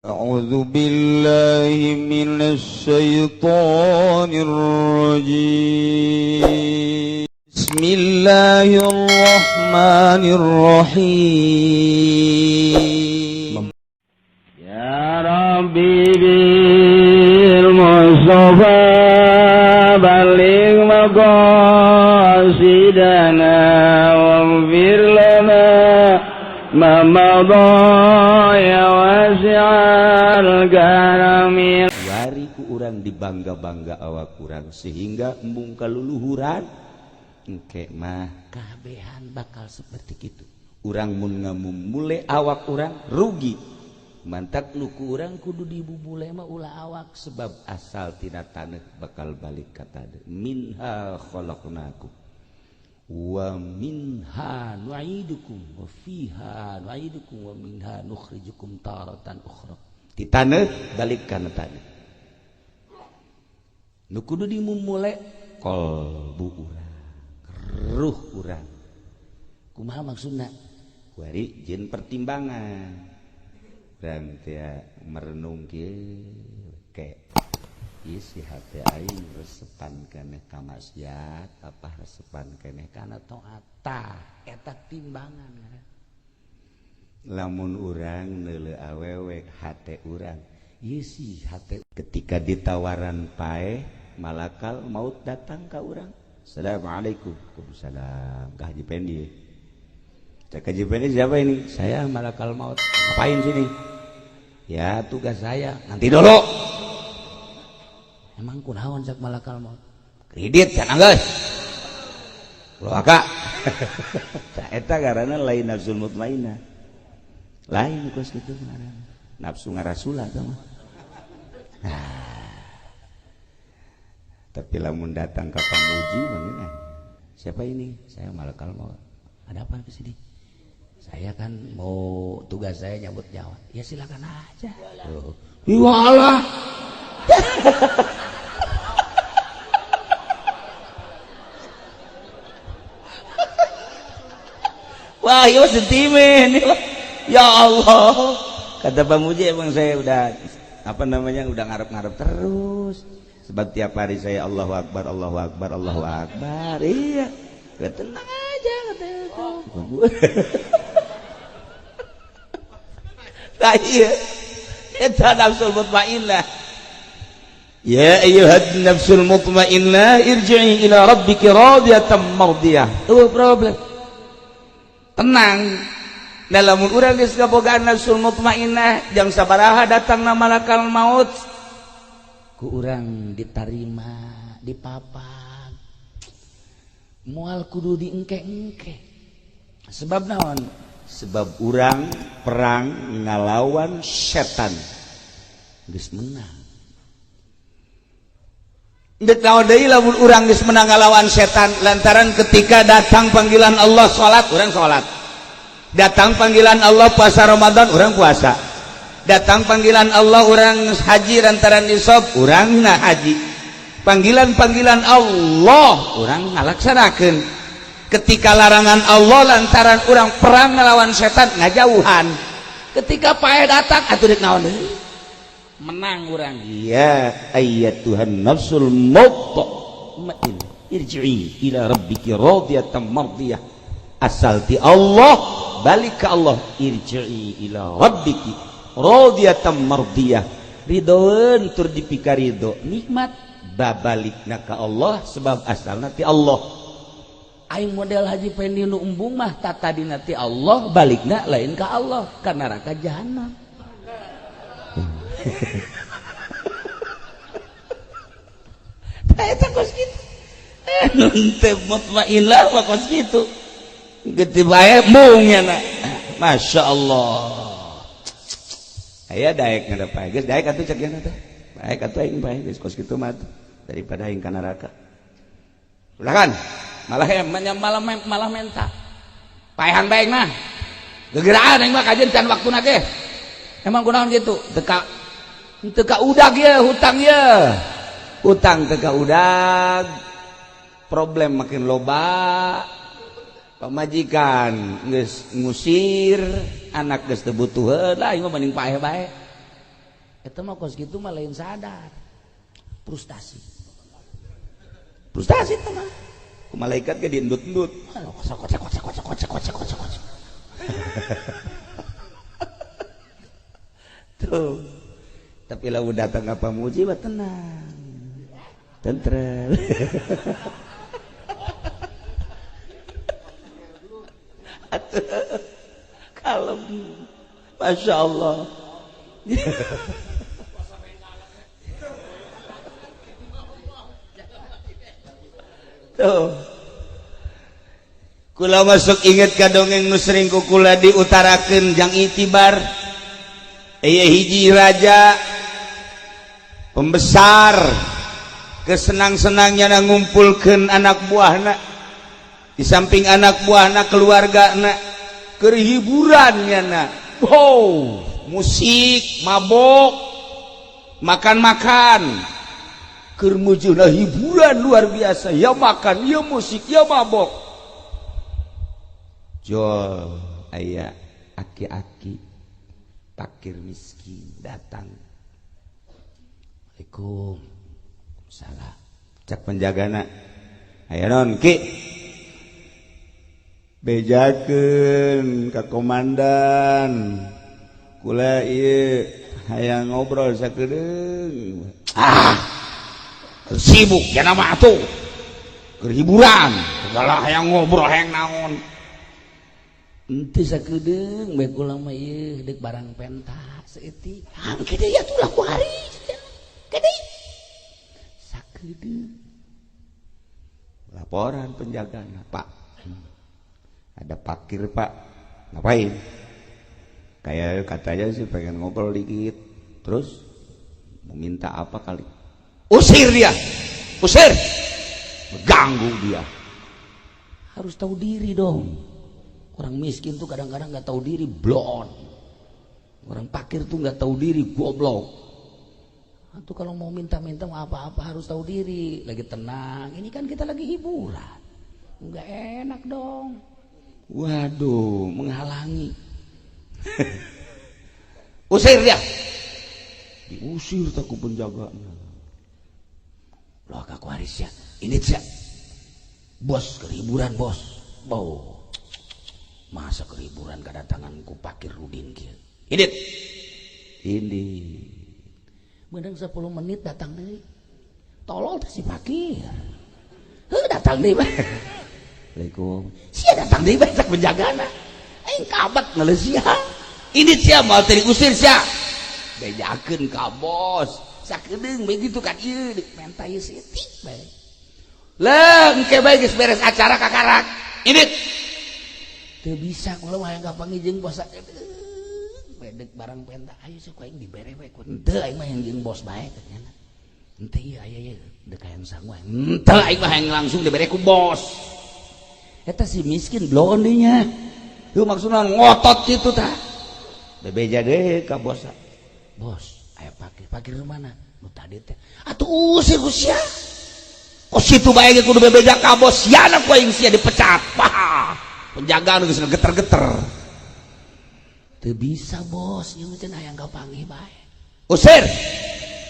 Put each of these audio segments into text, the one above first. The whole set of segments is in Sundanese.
أعوذ بالله من الشيطان الرجيم. بسم الله الرحمن الرحيم. يا ربي بالمصطفى بلغ مقاصدنا واغفر لنا ما مضى يا واسع الكرم. Wari ku urang dibangga-bangga awak urang sehingga embung kaluluhuran engke mah kabehan bakal seperti itu. Urang mun ngamumule awak urang rugi. Mantak nu ku urang kudu dibubule mah ulah awak, sebab asal tina taneuh bakal balik ka taneuh. Minha khalaqnakum wa minha nu'idukum wa fiha nu'idukum wa minha nukhrijukum taratan ukhra. Ti taneuh balik kana taneuh. Nu kudu dimumule qalbu urang, ruh urang. Kumaha maksudna? Kuari jeung pertimbangan. Urang teh merenung kieu ke isi hati aing resepan keneh ka maksiat apa resepan keneh kana taat. Tah eta timbangan. Lamun urang neuleuh awewe hate urang isi hate ketika ditawaran paeh malakal maut datang ka urang. Assalamualaikum. Waalaikumsalam. Ka Haji Pendi. Cak Haji Pendi, siapa ini? Saya malakal maut. Ngapain sini? Ya tugas saya. Nanti dulu. Emang kunaon cak malakal maut? Kredit can geus. Ulah kak. Tah eta karena lain nafsul mutmainah. Lain kos kitu ngaranna. Nafsu ngarasula tah mah. Nah. Tapi lamun datang ka pamuji mah, siapa ini? Saya malakal maut. Ada apa ke sini? Saya kan mau tugas saya nyabut nyawa. Ya silakan aja. Oh. Iwalah. Wah, ieu sentimen. Ya Allah. Kata Pamuji, emang saya udah apa namanya udah ngarep-ngarep terus. Sebab tiap hari saya Allahu Akbar, Allahu Akbar, Allahu Akbar. Iya. Udah tenang aja kata itu. Nah, iya. Eta nafsul mutmainnah. Ya ayyuhan nafsul mutmainnah irji'i ila rabbiki radiyatan mardiyah. Oh, problem. Tenang. Dalam urang geus kabogaan nafsul mutmainnah, jang sabaraha datangna malakal maut ku urang ditarima, dipapak. Moal kudu diengke-engke. Sebab naon? Sebab urang perang ngalawan setan geus menang. Deuk naon deui lamun urang geus menang ngalawan setan, lantaran ketika datang panggilan Allah salat, urang salat. Datang panggilan Allah puasa Ramadan, urang puasa. Datang panggilan Allah urang haji lantaran nisab, urang na haji. Panggilan-panggilan Allah urang ngalaksanakeun. Ketika larangan Allah lantaran urang perang ngelawan setan ngajauhan. Ketika paeh datang atuh deuk naon deui? Menang urang. Ya ayyatuhan nafsul mutmainnah irji'i ila rabbiki radiyatan mardiyah. Asal ti Allah balik ke Allah, irji'i ila rabbiki radiyatan mardiyah. Ridhoeun tur dipikarido nikmat babalikna ka Allah sebab asalna ti Allah. Aing model Haji Pendi nu embung mah tatadina ti Allah balikna lain ka Allah ka neraka jahanam. Tah eta kos kitu. Nu teu mutmainnah mah kos kitu. Gede bae mung nya na. Masya Allah. Aya daek ngadep pae geus daek atuh cek nya teh. Baek atuh aing pae geus kos kitu mah daripada aing ka neraka. Ulah kan? Malah malah menta. Paehan bae mah. Gegeraan aing mah kajeun can waktuna ge. Emang kunaon kitu? Teu ka udag ye hutang ye. Hutang teu ka udag. Problem makin loba. Pamajikan geus ngusir, anak geus teu butuheun lah aing mah mending paeh bae. Eta mah kos kitu mah lain sadar. Frustasi. Frustasi teh mah. Ku malaikat ge diendut-endut. Kocok kocok kocok kocok kocok kocok kocok kocok. Tuh. Tapi lamun datang ka pamuji mah tenang. Tentrem. Kalem. Masya Allah. Tuh. Kula masuk inget ka dongeng nu sering ku kula diutarakeun jang itibar. Aya hiji raja pembesar kesenang-senangnya na ngumpulkeun anak buahna. Di samping anak buahna keluargana keur hiburannya na. Wow, musik, mabok, makan-makan. Keur mujuna hiburan luar biasa, ya makan, ya musik, ya mabok. Jol aya aki-aki pakir miskin datang. Assalamualaikum. Salah. Cak penjagana. Aya non ki. Bejakeun ka komandan. Kula ieu hayang ngobrol sakedeung. Ah. Sibuk ya nama atuh. Keur hiburan, segala hayang ngobrol hayang naon. Henteu sakedeung bae kula mah ieu deuk barang penta saeutik. Hangke deui atuh lah ku hari. Gede. Sakedeung. Laporan penjagana, Pak. Ada pakir, Pak. Ngapain? Kayak katanya sih pengen ngobrol dikit. Terus mau minta apa kali? Usir dia. Usir. Ganggu dia. Harus tahu diri dong. Orang miskin tuh kadang-kadang nggak tahu diri, blon. Orang pakir tuh nggak tahu diri, goblok. Atau kalau mau minta-minta mau apa-apa harus tahu diri. Lagi tenang, ini kan kita lagi hiburan. Nggak enak dong. Waduh, menghalangi. Usir dia. Diusir tak ku penjaganya. Loh aku haris ya. Ini sih. Bos kehiburan bos. Bau. Masa kehiburan kedatanganku pakir Rudin kieu. Ini. Ini. Menang 10 menit datang deui. Tolol teh si pakir. Heuh datang deui bae. Assalamualaikum. Sia datang deui bae cak penjagana. Aing kabat ngeuleuh sia. Ini sia moal teh diusir sia. Bejakeun ka bos. Sakedeung begitu kan ieu deuk menta ieu seutik bae. Lah engke bae geus beres acara kakarak. Ini teu bisa kula mah hayang kapanggih jeung bos bedek barang penta ayo sok aing dibere we ku henteu aing mah hayang jeung bos bae teh nya henteu ieu aya ieu deuk hayang sangu henteu aing mah hayang langsung dibere ku bos eta si miskin bloon deui nya heuh maksudna ngotot kitu tah bebeja deui ka bos. Bos aya pakir pakir mana nu tadi teh atuh usir ku sia kos kitu bae ge kudu bebeja ka bos sia na ku aing sia dipecat. Wah penjagaan geus geter-geter. Teu bisa bos, ieu mah hayang kapanggih bae. Usir.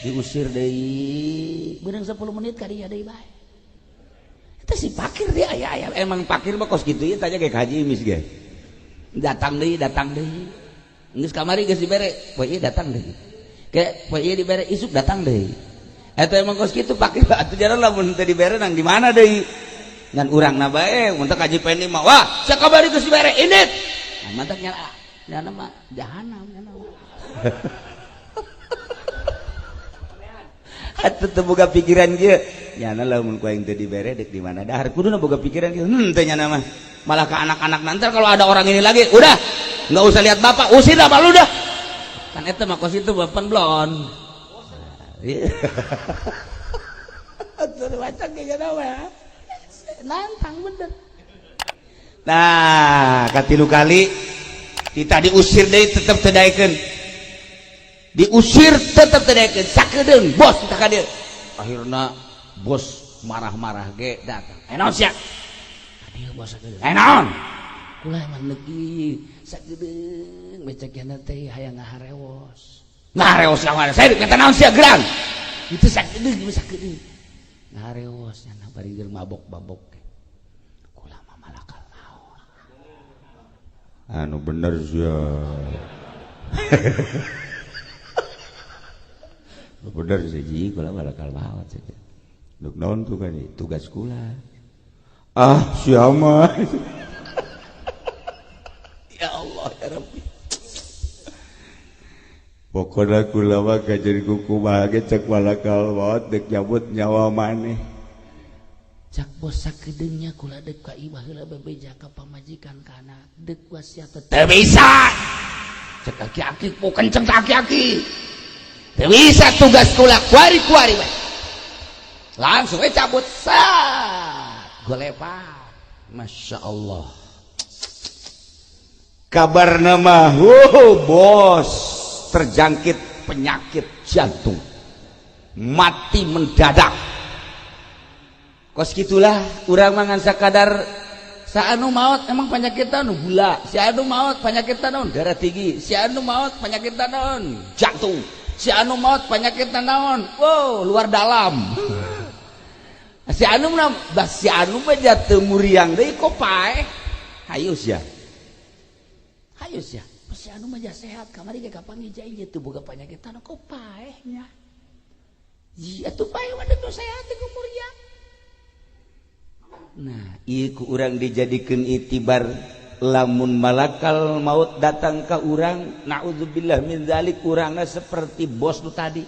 Diusir deui. Beunang 10 menit ka dieu deui bae. Eta si pakir dia aya aya emang pakir mah kos kitu ieu tanya ge ka Haji Imis ge. Datang deui, datang deui. Geus kamari geus dibere, poe ieu datang deui. Ke poe ieu dibere isuk datang deui. Eta emang kos kitu pakir atuh jalan lamun teu dibere nang di mana deui? Ngan urang na bae mun teh Haji Pendi mah wah sakabari geus dibere indit. Nah, mantak nya nyana mah jahanam nyana mah. Atuh teu boga pikiran kieu. Nyana lamun ku aing teu dibere deuk di mana dahar kuduna boga pikiran kieu. Teh nyana mah. Malah ke anak-anak nanti kalau ada orang ini lagi udah nggak usah lihat bapak, usir lah lu dah. Kan eta mah kos itu bapan blon. Atuh baca ge nyana mah. Nantang bener. Nah, katilu kali kita diusir deui tetep teu daekeun. Diusir tetep teu daekeun. Sakedeung bos kita ka dieu. Akhirna bos marah-marah ge datang. Eh naon sia? Ka dieu bos sakedeung. Eh naon? Kula mah legi sakedeung becekna teh hayang ngaharewos. Ngareos ka mana? Saya minta naon sia gerang. Itu sakedeung sakedeung. Ngareos nya bari keur mabok-mabok. Kula mah malakal maut. Anu bener sia. Bener sih ji, kula malakal maut saja. Duk naon tuh kan tugas kula. Ah, siapa? Ya Allah ya Rabbi. Pokona kula mah kajeun kukumaha ge cek malakal maut deuk nyabut nyawa maneh. Cak bos sakedeungnya kula deuk ka imah heula bebeja ka pamajikan kana deuk wasiat teu bisa. Cek aki-aki ku kenceng aki-aki. Teu bisa tugas kula kuari-kuari we. Langsung we cabut sat. Golepa. Masya Allah. Kabar nama, bos terjangkit penyakit jantung, mati mendadak. Kos gitulah urang mangan sakadar saanu maut emang penyakit anu gula, si anu maut penyakit naon darah tinggi, si anu maut penyakit naon jantung, si anu maut penyakit naon, wow luar dalam. Si anu mah bah si anu mah jatuh muriang deui kok paeh. Hayu sia. Hayu sia. Si anu mah sehat kamari ge kapanggih jai teu boga penyakit anu kok paehnya. Ji atuh paeh mah teu sehat teu muriang. Nah, ieu ku urang dijadikeun itibar lamun malakal maut datang ka urang, naudzubillah min zalik, urangna seperti bos nu tadi.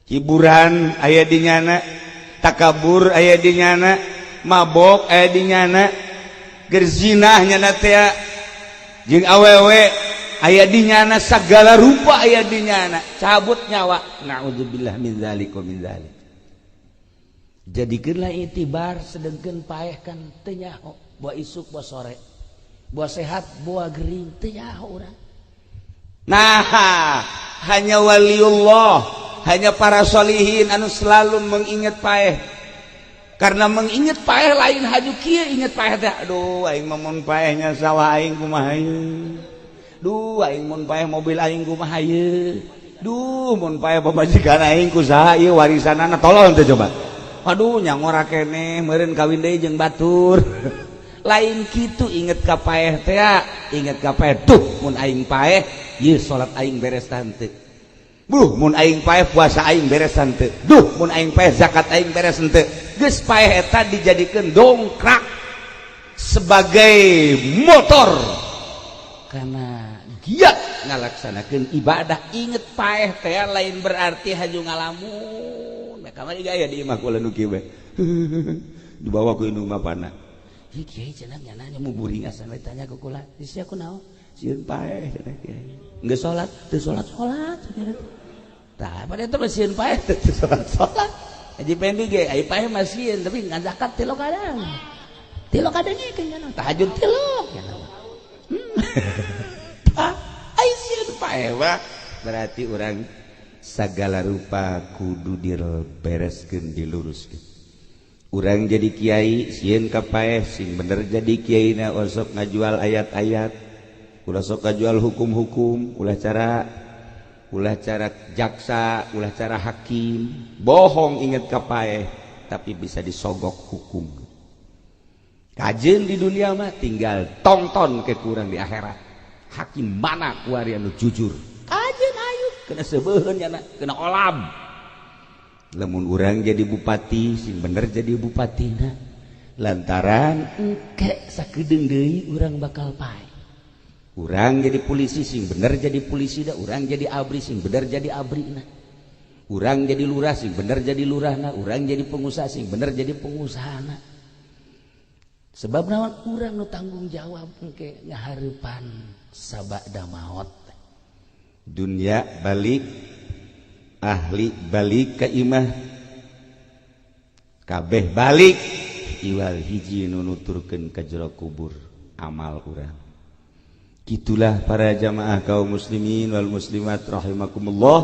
Hiburan aya di nyana, takabur aya di nyana, mabok aya di nyana, gerzinah nyana teh jeung awewe aya di nyana, segala rupa aya di nyana, cabut nyawa, naudzubillah min zalik wa min zalik. Jadikeunlah itibar sedengkeun paeh kan teu nyaho, boa isuk boa sore, boa sehat boa gering teu nyaho urang. Nah, hanya waliullah, hanya para solihin anu selalu mengingat paeh. Karena mengingat paeh lain haju kieu inget paeh teh. Aduh, aing mah mun paehnya sawah aing kumaha ieu. Duh, aing mun paeh mobil aing kumaha ieu. Duh, mun paeh pamajikan aing ku saha ieu warisanana, tolong teh coba. Aduh, nyangora keneh meureun kawin deui jeung batur. Lain kitu inget ka paeh teh, inget ka paeh duh mun aing paeh ieu salat aing beres teu. Duh mun aing paeh puasa aing beres henteu. Duh mun aing paeh zakat aing beres henteu. Geus paeh eta dijadikeun dongkrak sebagai motor karena giat ngalaksanakeun ibadah. Inget paeh teh lain berarti haju ngalamun. Nah, kamari gaya di imah kula nu kieu we. Dibawa ku indung bapana. Ieu kiai cenah nya nanya mu buringasan we tanya ke kula. Sia kunaon? Sieun paeh cenah kiai. Geus salat, teu salat-salat cenah. Tah, pada itu mah sieun paeh teu salat-salat. Haji Pendi ge ai paeh mah sieun tapi ngazakat tilok kadang. Tilok kadang ge nya tahajud tilok nya. Tah, ai sieun paeh mah berarti urang sagala rupa kudu dibereskeun, diluruskeun. Urang jadi kiai sieun ka paeh sing bener jadi kiai na osok ngajual ayat-ayat, ulah sok ngajual hukum-hukum, ulah cara jaksa, ulah cara hakim, bohong inget ka paeh tapi bisa disogok hukum. Kajeun di dunia mah tinggal tongton ke kurang di akhirat. Hakim mana kuari anu jujur? Kajeun ayu kena sebeuheun nya kena olam. Lamun urang jadi bupati sing bener jadi bupatina lantaran engke sakedeung deui urang bakal paeh. Urang jadi polisi sing bener jadi polisi dah, urang jadi abri sing bener jadi abri na. Urang jadi lurah sing bener jadi lurah na, urang jadi pengusaha sing bener jadi pengusaha na. Sebab naon urang nu tanggung jawab engke ngahareupan sabada maot. Dunia balik, ahli balik ke imah, kabeh balik, iwal hiji nu nuturkeun ka jero kubur amal urang. Gitulah para jamaah kaum muslimin wal muslimat rahimakumullah.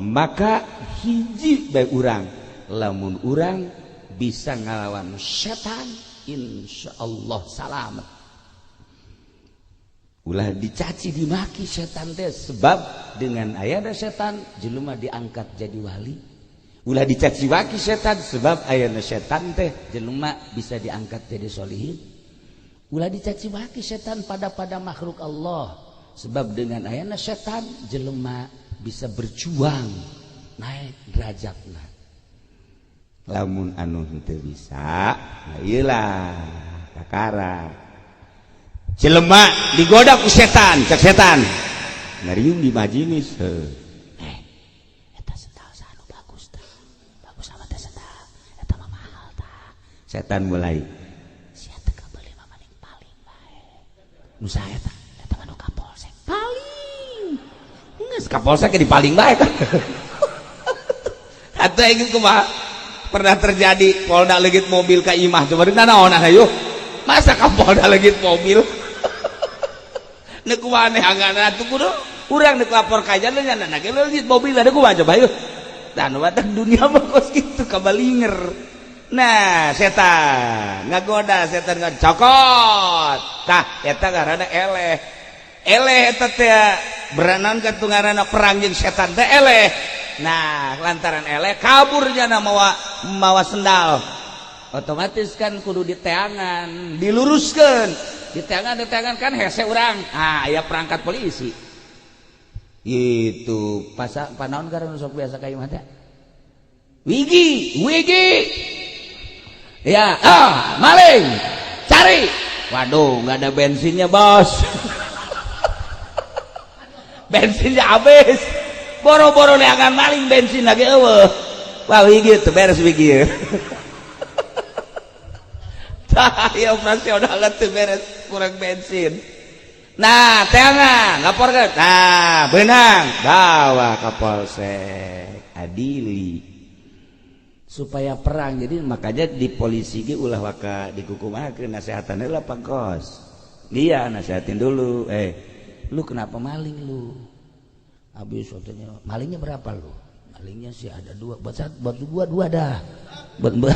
Maka hiji bae urang lamun urang bisa ngalawan setan insyaallah salamet. Ulah dicaci dimaki setan teh, sebab dengan ayana setan jelema diangkat jadi wali. Ulah dicaci maki setan, sebab ayana setan teh jelema bisa diangkat jadi solihin. Ulah dicaci maki setan pada makhluk Allah, sebab dengan ayana setan jelema bisa berjuang naik derajatna. Lamun anu henteu bisa, nah iyalah kakara. Jelema digoda ku setan, cek setan ngariung di majelis. Eta sendal anu bagus tah, bagus amat teh sendal eta mah mahal tah. Setan mulai sia teh kabeuli mah maning paling bae nu saha eta, eta mah nu kapolsek paling geus kapolsek di paling bae kan. Atuh ingin kumaha pernah terjadi Polda leungit mobil ka imah, coba di naon ayo masa Kapolda leungit mobil. Kurang lapor mobil ada dunia gitu kabalinger. Nah setan ngagoda, setan ngacokot tah eta ngaranna eleh eleh eta teh beranan ka ngaranna perang jeung setan teh eleh. Nah lantaran eleh kaburnya na mawa mawa sendal, otomatis kan kudu diteangan, diluruskan, diteangan diteangan kan hese urang. Ah aya perangkat polisi itu pasak panaon karena sok biasa kayu mata wigi wigi ya, ah maling cari, waduh nggak ada bensinnya bos, bensinnya habis, boro-boro neangan maling bensin lagi eueuh. Wah wigi tuh beres wigi. Tah ya operasional tuh beres, kurang bensin. Nah teangan lapor ke, nah benang bawa ke polsek adili supaya perang. Jadi makanya di polisi ge ulah waka dikukumakeun, nasehatan heula pangkos dia, nasehatin dulu, eh lu kenapa maling lu? Habis katanya malingnya berapa lu? Malingnya sih ada dua, buat satu, buat gua dua dah, buat buat,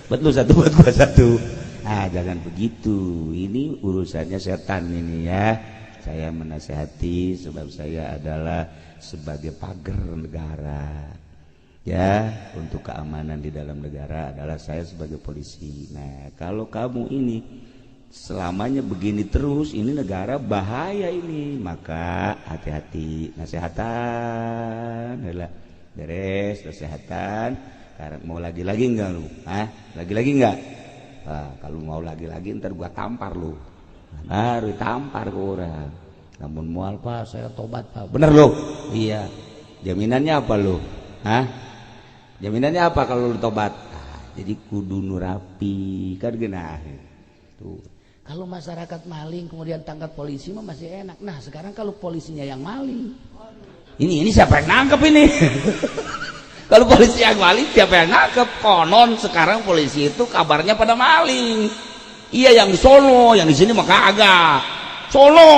buat lu satu, buat gua satu. Ah jangan begitu, ini urusannya setan ini ya. Saya menasehati sebab saya adalah sebagai pagar negara ya, untuk keamanan di dalam negara adalah saya sebagai polisi. Nah kalau kamu ini selamanya begini terus, ini negara bahaya ini, maka hati-hati, nasehatan lah, beres nasehatan. Karena mau lagi-lagi enggak lu? Hah? Lagi-lagi enggak? Ah, kalau mau lagi-lagi ntar gua tampar lu. Baru tampar ke orang. Namun mual pak, saya tobat pak. Bener lu? Iya. Jaminannya apa lu? Hah? Jaminannya apa kalau lu tobat? Ah, jadi kudu nu rapi kan genah. Tuh. Kalau masyarakat maling kemudian tangkap polisi mah masih enak. Nah sekarang kalau polisinya yang maling, ini siapa yang nangkep ini? Kalau polisi yang maling siapa yang nangkep? Konon sekarang polisi itu kabarnya pada maling. Iya yang di sono, yang di sini mah kagak. Sono.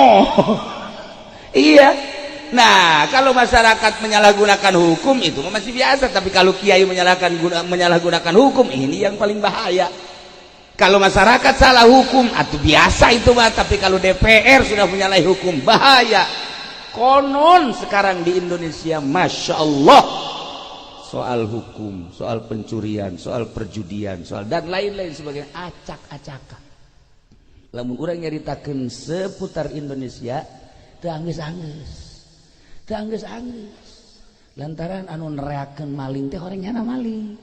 Iya. Nah, kalau masyarakat menyalahgunakan hukum itu masih biasa, tapi kalau kiai menyalahgunakan hukum ini yang paling bahaya. Kalau masyarakat salah hukum atau biasa itu mah, tapi kalau DPR sudah menyalahi hukum bahaya. Konon sekarang di Indonesia masya Allah soal hukum, soal pencurian, soal perjudian, soal dan lain-lain sebagainya acak-acakan. Lamun urang nyaritakeun seputar Indonesia teu anggeus-anggeus. Teu anggeus-anggeus. Lantaran anu nereakeun maling teh orang nyana maling.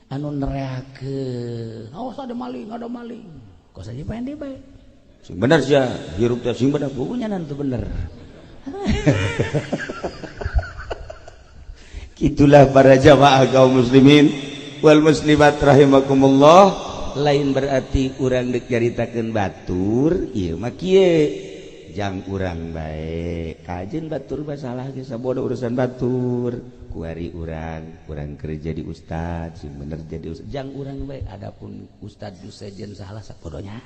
Anu nereakeun, awas ada maling, ada maling. Kok saja pengen bae. Sing bener sia, hirup teh sing bener, pokoknya nanti bener. Itulah para jamaah kaum muslimin wal muslimat rahimakumullah. Lain berarti urang dek nyaritakeun batur, ieu mah kieu. Jang urang bae, kajen batur masalah geus sabodo urusan batur. Kuari urang, urang kerja di ustad, sing bener jadi ustad. Jang urang bae, adapun ustad nu sejen salah sabodonya.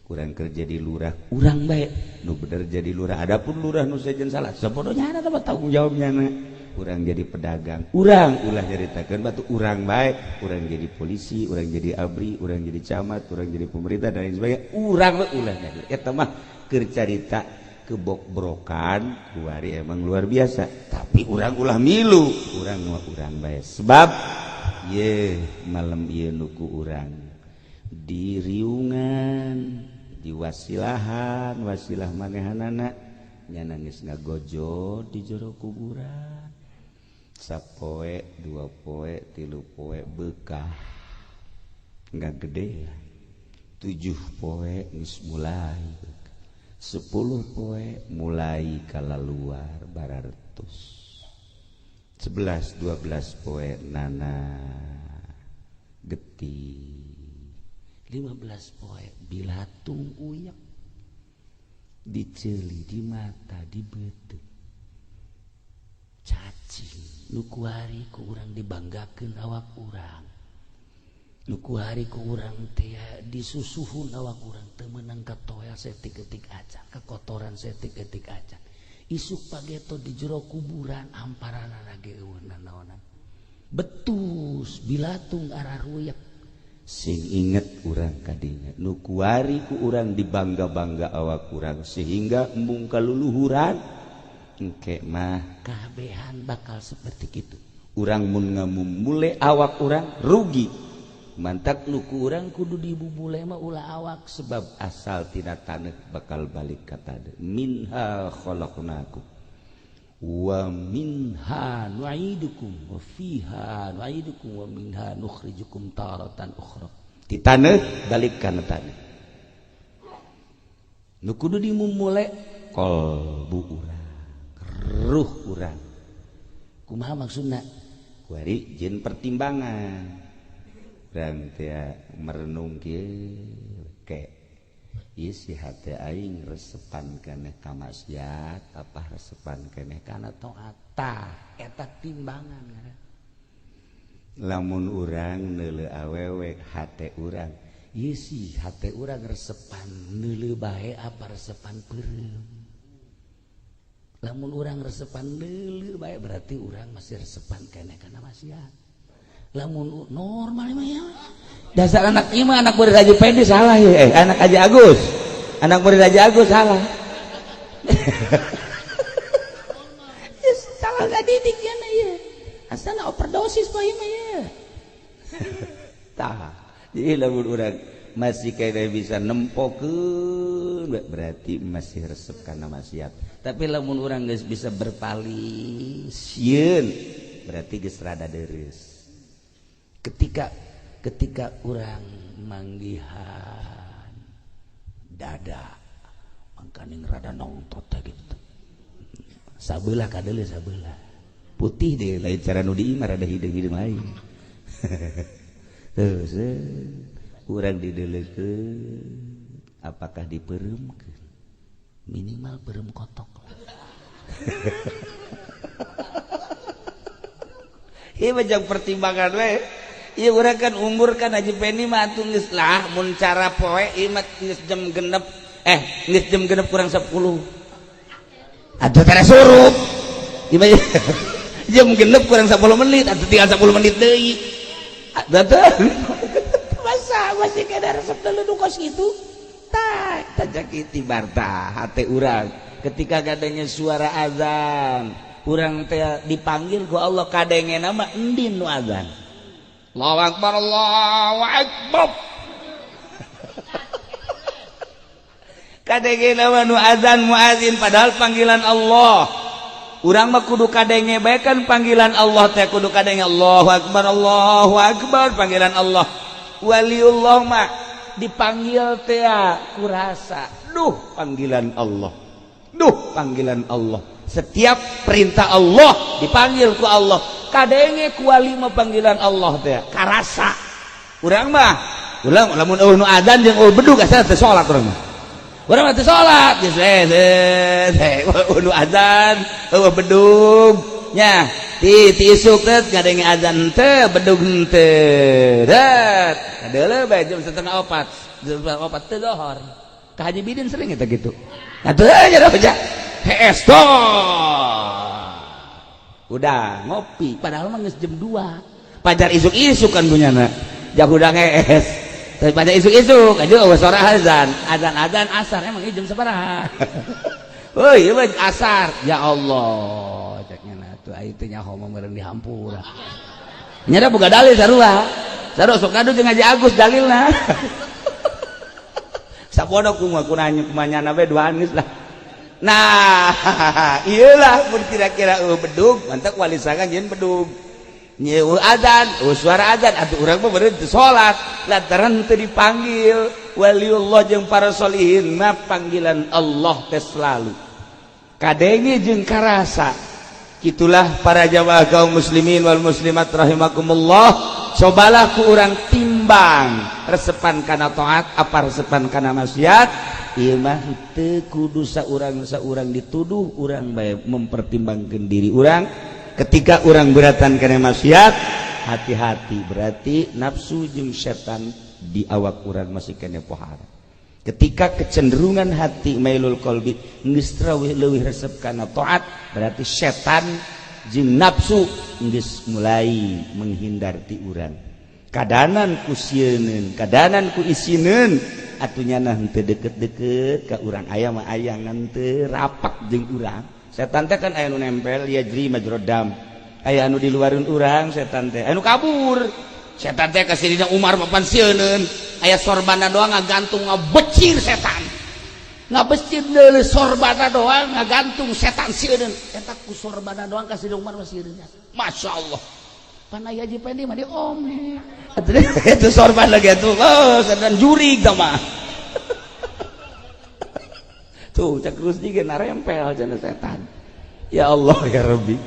Kurang kerja di lurah, urang bae nu bener jadi lurah, adapun lurah nu sejen salah sabodonya ada tanggung jawabnya na. Urang jadi pedagang, urang ulah nyaritakeun batu, urang bae, urang jadi polisi, urang jadi abri, urang jadi camat, urang jadi pemerintah dan lain sebagainya, urang bae ulah nyari eta mah Keur carita kebok-brokan kuari emang luar biasa, tapi urang ulah milu, urang mah urang bae, sebab ye malam ieu nu ku urang diriungan, diwasilahan, wasilah manehanana nya nangis ngagojo di jero kuburan sapoe, 2 poe, 3 poe, bekah nggak gede ya. 7 poe geus mulai, 10 poe mulai kalaluar bararetus, 11 12 poe nana getih, 15 poe bilatung uyak diceuli, di mata, di beuteung cacing. Nu kuari ku urang dibanggakeun awak urang, nu kuari ku urang teh disusuhun awak urang, teu meunang katoel saeutik-eutik acan, kekotoran saeutik-eutik acan. Isuk pageto di jero kuburan hamparanana ge euweuh nanaonan, betus bilatung araruyak. Sing inget urang kadinya, nu kuari ku urang dibangga-bangga awak urang sehingga embung kaluluhuran, engke mah kabehan bakal seperti itu. Urang mun ngamumule awak urang rugi. Mantak nu ku urang kudu dibubule mah ulah awak, sebab asal tina taneuh bakal balik ka taneuh. Minha khalaqnakum wa minha nu'idukum wa fiha nu'idukum wa minha nukhrijukum taratan ukhra. Ti taneuh balik kana taneuh. Nu kudu dimumule qalbu urang, ruh urang. Kumaha maksudna? Kuari jeung pertimbangan urang teh merenung kieu ke ieu si hate aing resepan keneh ka maksiat apa resepan keneh kana taat. Tah eta timbangan ngaran. Lamun urang neuleu awewe, hate urang ieu si hate urang resepan neuleu bae apa resepan peureum? Lamun urang resepan neuleu bae, berarti urang masih resepan keneh kana maksiat. Lamun normal mah ya dasar anak ieu mah, anak murid Haji Pendi salah ya, anak Haji Agus, anak murid Haji Agus salah. Ya, salah gak didik ya ya asalna overdosis mah ieu mah ya. Tah, jadi lamun urang masih kena bisa nempokeun, berarti masih resep kana maksiat. Tapi lamun urang geus bisa berpaling sieun, berarti geus rada deres. Ketika ketika urang manggihan dada mangkaning rada nongtot teh gitu, sabelah kadeuleu, sabelah putih deh, lain cara nu di imah, rada hideung-hideung lain. Terus urang dideuleukeun, apakah dipereumkeun? Minimal peureum kotok lah. Ieu mah jang pertimbangan we. Ieu urang kan umur kan Haji Pendi mah atuh geus lah, mun cara poe ieu mah geus jam 6, geus jam 5 kurang 10. Atuh tara surup. Ieu mah jam 5 kurang 10 menit, atuh tinggal 10 menit deui. Atuh masa masih kena resep deuleu nu kos kitu? Tah, tajak itibar tah hate urang ketika kadangnya suara azan, urang teh dipanggil ku Allah, kadenge nama endin nu azan. Allahu akbar, Allahu akbar. Kadenge nama nu azan muazin, padahal panggilan Allah. Urang mah kudu kadenge bae kan panggilan Allah teh, kudu kadenge Allahu akbar, Allahu akbar, panggilan Allah. Waliullah mah dipanggil teh kurasa, duh panggilan Allah, duh panggilan Allah. Setiap perintah Allah dipanggil ku Allah, kadenge ku wali mah panggilan Allah teh karasa. Urang mah ulang lamun eueuh nu adzan jeung eueuh bedug asa teu salat urang mah. Urang mah teu salat geus eueuh nu adzan eueuh bedug nya ti ti isuk teh ngadenge adzan teu, bedug henteu. Dat kadeuleu bae jam 3.30, jam 3.30 teu dohor. Ka Haji Bidin sering eta gitu. Atuh nya aja hees toh. Udah ngopi padahal mah geus jam 2. Pajar isuk-isuk kan punyana. Jauh udah ngees. Daripada isuk-isuk aja eueuh suara azan. Azan-azan asar emang ieu jam sabaraha? Euy, ieu asar. Ya Allah, ceknya na tuh aya teh nyaho mah meureun dihampura. Nya da boga dalil sarua. Sarua sok kadu jeung Haji Agus dalilna. Sabodo kumaha kunanya kumanyana we duaan geus lah. Nah, iyalah mun kira-kira bedug, mantap wali sanga nyieun bedug. Nyewu azan, suara azan atuh urang mah beureun teu salat lantaran teu dipanggil waliullah jeung para solihin mah panggilan Allah teh selalu kadenge jeung karasa. Itulah para jamaah kaum muslimin wal muslimat rahimakumullah, cobalah ku urang timbang resepan kana taat apa resepan kana maksiat. Ieu mah teu kudu saurang saurang dituduh, urang bae mempertimbangkan diri urang. Ketika orang beratan kana maksiat, hati-hati, berarti nafsu jeung setan di awak urang masih kena pohara. Ketika kecenderungan hati mailul qalbi geus leuwih resep kana taat, berarti setan jeung nafsu geus mulai menghindar ti urang. Kadanan ku sieuneun, kadanan ku isineun, atuh nyana henteu deket-deket ka urang, aya mah aya ngan teu rapat jeung urang. Setan teh kan aya nu nempel, yajri majrad dam, aya anu di luareun urang. Setan teh anu kabur, setan teh ka Sayyidina Umar papan sieuneun, aya sorbana doang ngagantung ngabecir, setan ngabecir deuleu sorbana doang ngagantung, setan sieuneun eta ku sorbana doang ka Sayyidina Umar mah sieun. Masya Allah, pan aya Haji Pendi mah di ome itu sorban lagi atuh, oh setan jurig tah mah. Tuh cak Rusdi ge narempel cenah setan. Ya Allah ya Rabbi.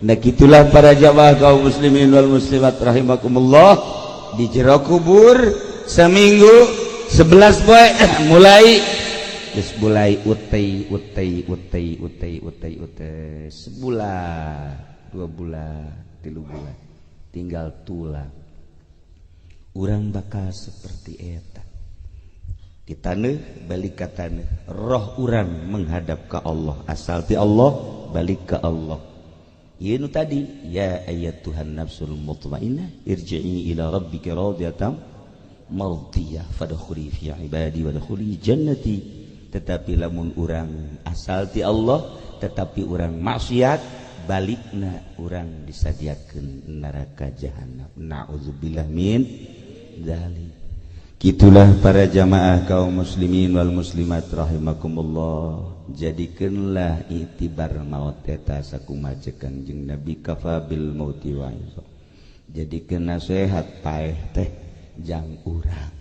Nah, gitulah para jamaah kaum muslimin wal muslimat rahimakumullah, di jero kubur seminggu 11 poe mulai geus mulai utei utei utei utei utei utei, sebulan, 2 bulan, 3 bulan, tinggal tulang. Urang bakal seperti eta di tanah, balik ke tanah. Roh urang menghadap ke Allah, asal ti Allah, balik ke Allah. Ieu nu tadi, ya ayyatuhan nafsul mutmainnah irji'i ila rabbika radiyatan mardiyah fadkhuli fi ibadi wadkhuli jannati. Tetapi lamun urang asal ti Allah tetapi urang maksiat, balikna urang disadiakeun neraka jahanam, na'udzubillah min dzalik. Gitulah para jamaah kaum muslimin wal muslimat rahimakumullah, jadikanlah itibar maut eta sakumaha cek Kanjeng Nabi, kafa bil mauti wa. Jadikeun nasihat paeh teh jang urang.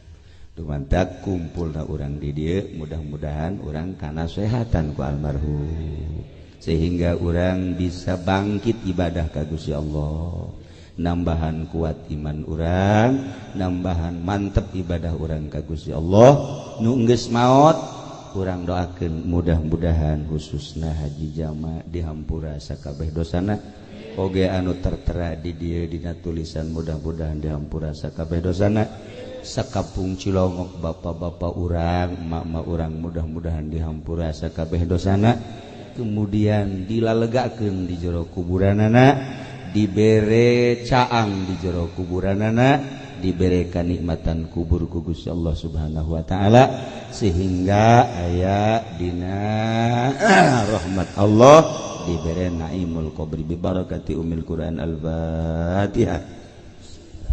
Dumantak kumpulna urang di dieu, mudah-mudahan urang kana sehatan ku almarhum sehingga urang bisa bangkit ibadah ka Gusti Allah, nambahan kuat iman urang, nambahan mantep ibadah urang ka Gusti Allah. Nu geus maot urang doakeun mudah-mudahan, khususna Haji Jama, dihampura sakabeh dosana. Oge anu tertera di dieu dina tulisan, mudah-mudahan dihampura sakabeh dosana. Sakampung Cilongok, bapak-bapak urang, emak-emak urang, mudah-mudahan dihampura sakabeh dosana, kemudian dilalegakeun di jero kuburanana, dibere caang di jero kuburanana, dibere kanikmatan kubur ku Gusti Allah Subhanahu wa taala, sehingga aya dina rahmat Allah, dibere naimul qabri bi barakati umil Quran. Al-Fatihah.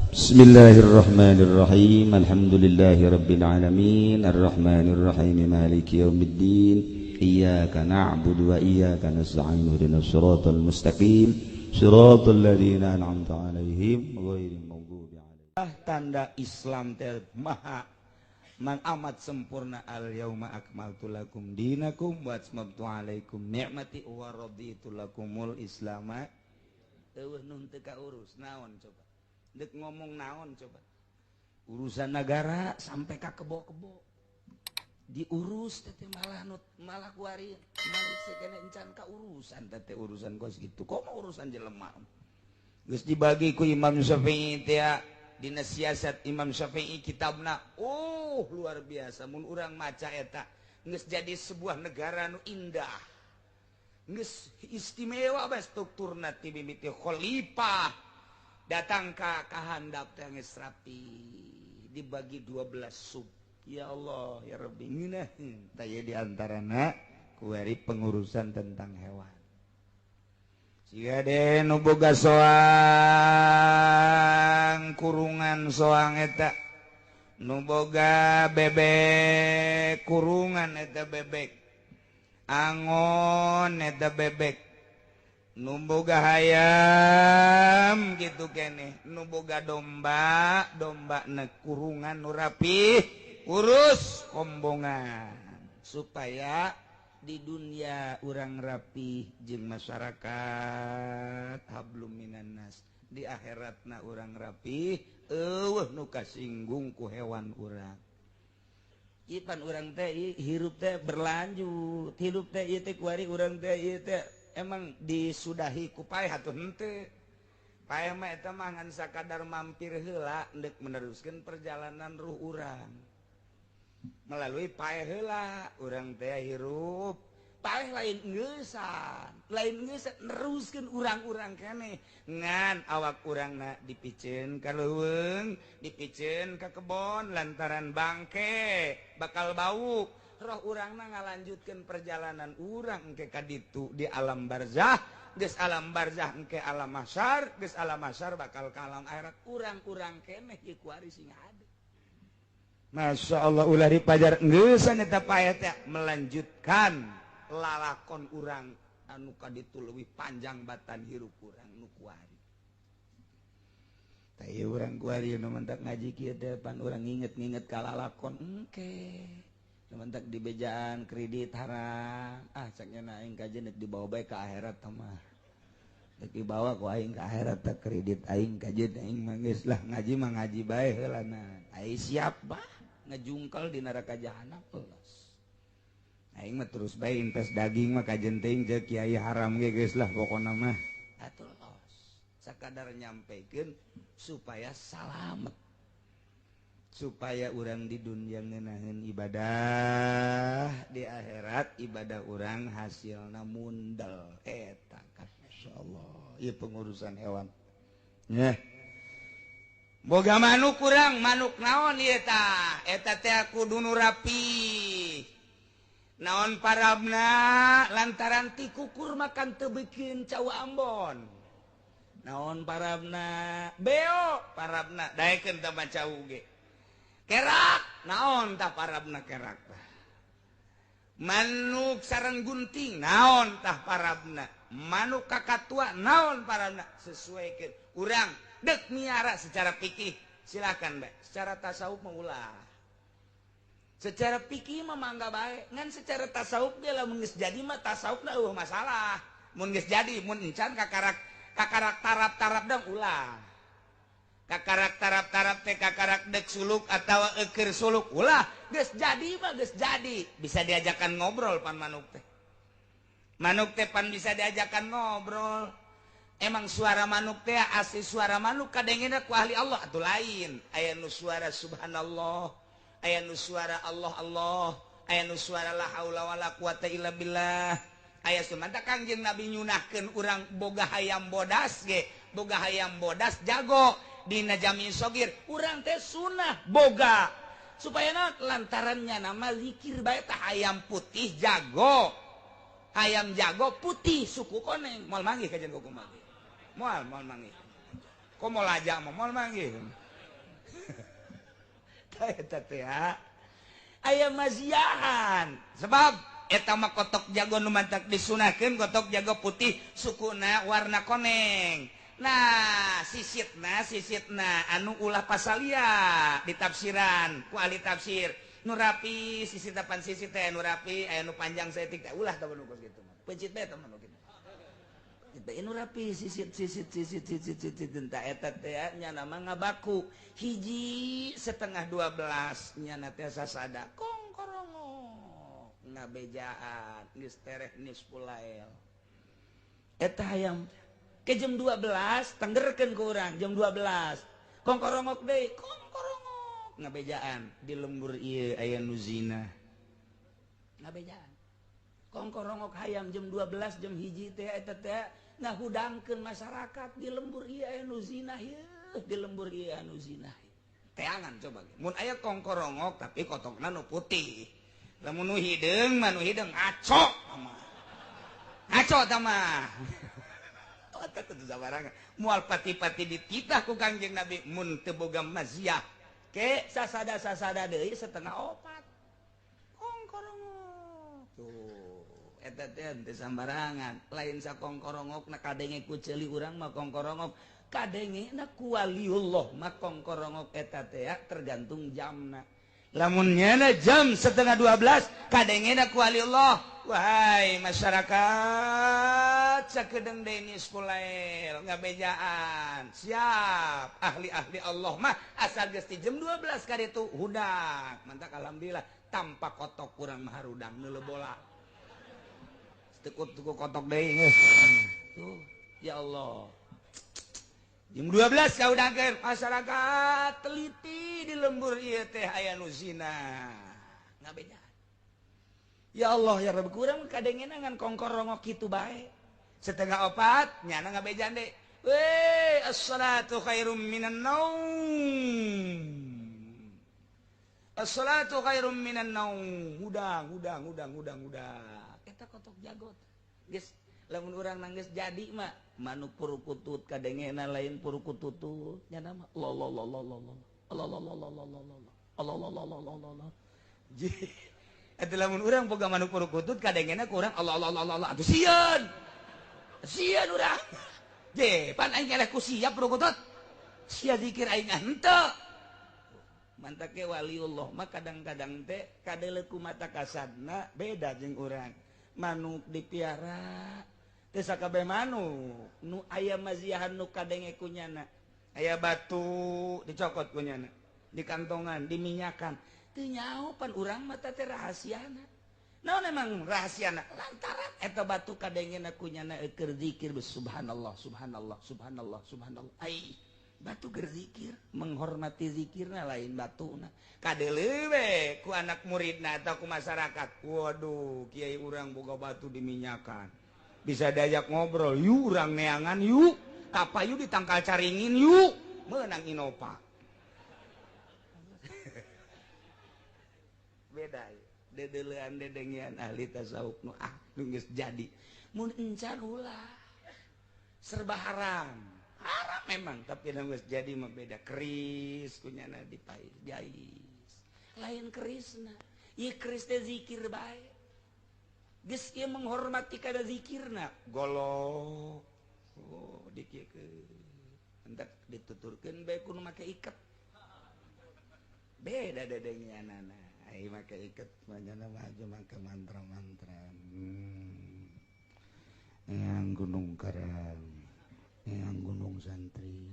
Bismillahirrahmanirrahim. Alhamdulillahi rabbil alamin, arrahmanirrahim, maliki yaumiddin, iyyaka na'budu wa iyyaka nasta'in, ihdinas siratal mustaqim, siratal ladzina an'amta 'alaihim ghairil maghdubi 'alaihim. Tanda Islam teh maha man amat sempurna, al yauma akmaltu lakum dinakum wa atmamtu 'alaikum ni'mati wa raditu lakumul islama. Eueuh nu teu kaurus naon coba? Dek ngomong naon coba? Urusan negara sampai ka kebo-kebo diurus teh, malah nut malah kuari malah sekene encan ka urusan teh, urusan kos gitu kok mau urusan jelema. Geus dibagi ku Imam Syafi'i teh dina siasat Imam Syafi'i kitabna, oh luar biasa. Mun urang maca eta geus jadi sebuah negara nu indah, geus istimewa bae strukturna, ti mimiti khalifah datang ka kahandap teh geus rapi. Dibagi 12 sub. Ya Allah ya Rabbi, ngeunaheun tah ieu di antarana kuari pengurusan tentang hewan. Siga de nu boga soang kurungan soang eta, nu boga bebek kurungan eta bebek, angon eta bebek, nu boga hayam gitu keneh, nu boga domba, domba na kurungan nu rapih, urus kombongan supaya di dunia urang rapih jeung masyarakat hablum minannas, di akhiratna urang rapih eueuh nu kasinggung ku hewan urang. Ipan urang teh hirup teh berlanjut, hirup teh ieu teh kuari urang teh ieu teh emang disudahi ku paeh atuh henteu. Paeh mah eta mah ngan sakadar mampir heula deuk meneruskeun perjalanan ruh urang. Melalui paeh heula urang teh hirup. Paeh lain ngeusan, lain ngeusan neruskeun urang-urang keneh. Ngan awak urangna dipiceun ka leuweung, dipiceun ka kebon lantaran bangke bakal bau. Roh urangna ngalanjutkeun perjalanan urang engke ka ditu di alam barzah, geus alam barzah engke alam mahsyar, geus alam mahsyar bakal ka alam akhirat. Urang-urang keneh ieu kuari sing hade. Masya Allah ulah dipajar ngeusan eta paeh teh melanjutkan lalakon urang anu ka ditu leuwih panjang batan hirup urang nu kuari. Tah ieu urang kuari nu mentak ngaji kieu teh pan urang nginget-nginget ka lalakon engke. Nu mentak dibejaan kredit haram, ah cak nya aing kajen deuk dibawa bae ka akhirat tah mah. Deuk dibawa ku aing ka akhirat teh kredit aing kajen aing mah geus lah ngaji mah ngaji bae heula na. Ai siap bah ngejungkel di neraka jahanam los. Aing mah terus bae invest daging mah kajen teuing jeung kiai haram ge geus lah pokona mah. Atuh los. Sakadar nyampekeun supaya salamet. Supaya urang di dunia ngeunaheun ibadah, di akhirat ibadah urang hasilna mundel eta kan masyaallah. Ieu pengurusan hewan. Nyeh. Boga manuk kurang, manuk naon ieu tah? Eta teh kudu nu rapi. Naon parabna lantaran ti kukur makan teu bikin cau Ambon. Naon parabna beo parabna daekeun tah mah cau ge. Kerak naon tah parabna kerak tah. Manuk sareng gunting naon tah parabna. Manuk kakatua naon parabna sesuaikeun urang dek miara secara fikih silakan bae, secara tasawuf mah ulah. Secara fikih mah mangga bae, ngan secara tasawuf ge lamun geus jadi mah tasawufna eueuh masalah. Mun geus jadi mun encan kakarak kakarak tarap-tarap dong ulah. Kakarak tarap-tarap teh kakarak dek suluk atawa eukeur suluk ulah. Geus jadi mah geus jadi, bisa diajakan ngobrol pan manuk teh. Manuk teh pan bisa diajakan ngobrol. Emang suara manuk teh asli suara manuk kadengena ku ahli Allah atuh lain. Aya nu suara subhanallah, aya nu suara Allah Allah, aya nu suara la haula wala quwata illa billah. Aya sumanta Kangjeng Nabi nyunahkeun urang boga hayam bodas ge, boga hayam bodas jago dina jami sogir, urang teh sunah boga. Supaya naon lantarannya nama zikir bae tah hayam putih jago. Hayam jago putih suku koneng, moal manggih kajian kuku manggih. Moal moal manggih. Komo laja mah moal manggih. Tah eta teh aya maziahan. Sebab eta mah kotok jago nu mantak disunahkeun kotok jago putih sukuna warna koneng. Nah, sisitna anu ulah pasalia ditafsiran ku ahli tafsir. Nu rapi sisit tapan sisit teh nu rapi aya nu panjang saeutik teh ulah tah nu kos kitu mah. Peuncit bae tah nu kitu. Kitu nu rapi sisit sisit sisit sisit sisit tah eta teh nya nama ngabaku. Hiji setengah 12 nya teh sasada kongkorongok ngabejaan geus tereh nispulael. Eta hayam ke jam 12 tenggerkeun ku urang jam 12 kongkorongok deui kongkorongok ngabejaan di lembur ieu aya nu zina ngabejaan kongkorongok hayam jam 12 jam hiji teh eta teh ngahudangkeun masyarakat di lembur ieu aya nu zina ieu di lembur ieu anu zina. Teangan coba. Mun aya kongkorongok tapi kotokna nu putih. Lamun nu hideung mah nu hideung ngaco mah. Ngaco tah mah. Eta teu sabarangan. Moal pati-pati dititah ku Kangjeng Nabi mun teu boga maziah. Ke sasada-sasada deui 3:30. Kongkorongok. Tuh, eta teh teu sambarangan. Lain sakongkorongokna kadenge ku ceuli urang mah kongkorongok. Kadenge na ku waliullah mah kongkorongok eta teh tergantung jamna. Lamun nyana jam 11:30 kadenge na ku waliullah. Wahai masyarakat sakedeung denis kulail ngabejaan siap ahli-ahli Allah mah asal geus ti jam 12 kaditu hudang mantak alhamdulillah tanpa kotok kurang mah harudang neuleuh bola tekut tuku kotok deui tuh ya Allah jam 12 kaudangkeun masyarakat teliti di lembur ieu teh aya nu zina ngabejaan. Ya Allah ya Rabb kurang kadengena ngan kongkorongok kitu bae. 3:30 nyana ngabejan deui. Weh as-salatu khairum minan naum. As-salatu khairum minan naum. Hudang hudang hudang hudang hudang. Eta kotok jagot. Geus lamun urang nangis jadi mah manuk purukutut kadengena lain purukututut nyana mah Allah Allah Allah Allah Allah Allah Allah Allah Allah Allah Allah Allah Allah. Eta lamun urang boga manuk purukutut kadengena ku urang Allah Allah Allah Allah atuh sieun. Sieun urang. Je, pan aing eleh ku sia purukutut. Sia zikir aing henteu. Mantak ge waliullah mah kadang-kadang teh kadeuleu ku mata kasadna beda jeung urang. Manuk dipiara teu sakabeh manuk nu aya maziahan nu kadenge ku nyana. Aya batu dicokot ku nyana, dikantongan, diminyakan. Teu nyaho pan urang mah teh rahasiana. Naon emang rahasiana? Lantaran eta batu kadengena ku nyana keur zikir subhanallah subhanallah subhanallah subhanallah. Ai batu keur zikir, menghormati zikirna lain batuna. Kadeuleu we ku anak muridna atau ku masyarakat. Waduh, kiai urang boga batu diminyakan. Bisa diajak ngobrol, yuk urang neangan yuk. Kapayu ditangkal caringin yuk. Meunang Innova. Beda dedelean dedengian ahli tasawuf nu ah nu geus jadi mun encan ulah serba haram haram memang tapi nu geus jadi mah beda keris kunyana dipais jais lain kerisna ieu keris teh zikir bae geus ieu menghormati kada zikirna golok oh dikieukeun hendak dituturkeun bae ku nu make iket beda dedengianana. Ai make iket manyana mah aja make mantra-mantra. Yang gunung karang, yang gunung santri,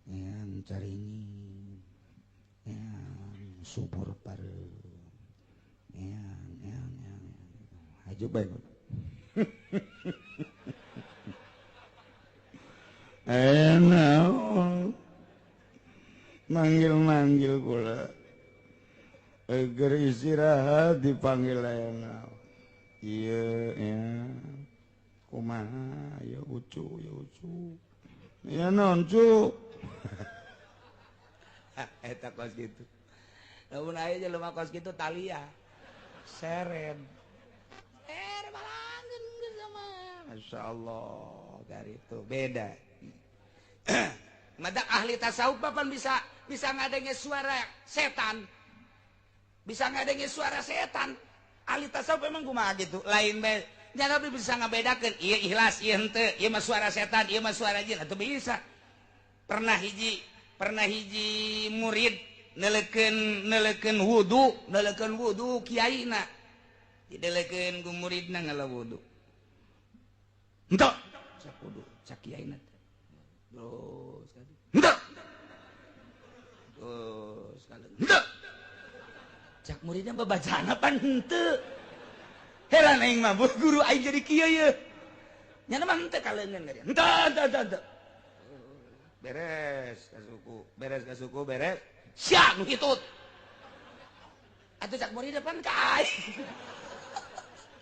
yang caringin, yang subur pare, yang aja bae. Enak manggil-manggil kula. Agar istirahat dipanggil enak. Iya ya. Kumaha ya ucu ya ucu. Ya naon cu. Eta kos kitu. Lamun aya jelema kos kitu talia. Seren. Balangeun geus sama. Masyaallah, dari itu beda. Madak ahli tasawuf papan bisa ngadenge suara setan. Bisa ngadenge suara setan. Ahli tasawuf emang kumaha gitu. Lain bae. Nya tapi bisa ngabedakeun ieu ikhlas ieu henteu, ieu mah suara setan, ieu mah suara jin atuh bisa. Pernah hiji murid neleukeun wudu kiaina. Dideleukeun ku muridna ngala wudu. Henteu cak wudu cak kiaina. Terus kali. Henteu. Terus kali. Henteu. Cak muridnya babacana pan henteu. Heran aing mah guru aing jadi kieu ye. Nyana mah henteu kaleungeun ka dia. Henteu henteu henteu. Beres ka suku, beres. Sia nu hitut. Atuh cak muridnya pan ka aing.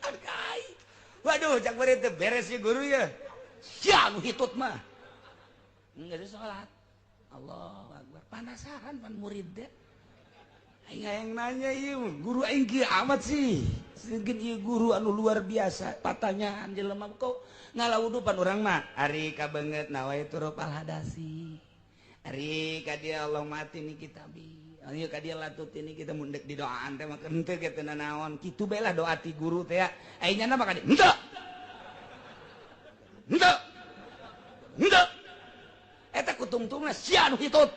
Pan ka aing. Waduh cak murid teh beres ye guru ye. Sia nu hitut mah. Geus salat. Allahu Akbar. Penasaran pan murid deh. Aing hayang nanya ieu guru aing kieu amat sih. Sieun ieu guru anu luar biasa. Patanyaan jelema kok ngalawudu pan urang mah. Ari kabeungeut nawaitu rafal hadasi. Ari ka dia Allah mati ni kitabi. Ayo ka dia latut ini kita mun deuk didoaan teh mah henteu ge teu nanaon. Kitu bae lah doa ti guru teh ya. Aing nyana mah ka dia henteu. Henteu. Henteu. Eta kutungtungna sia nu hitut.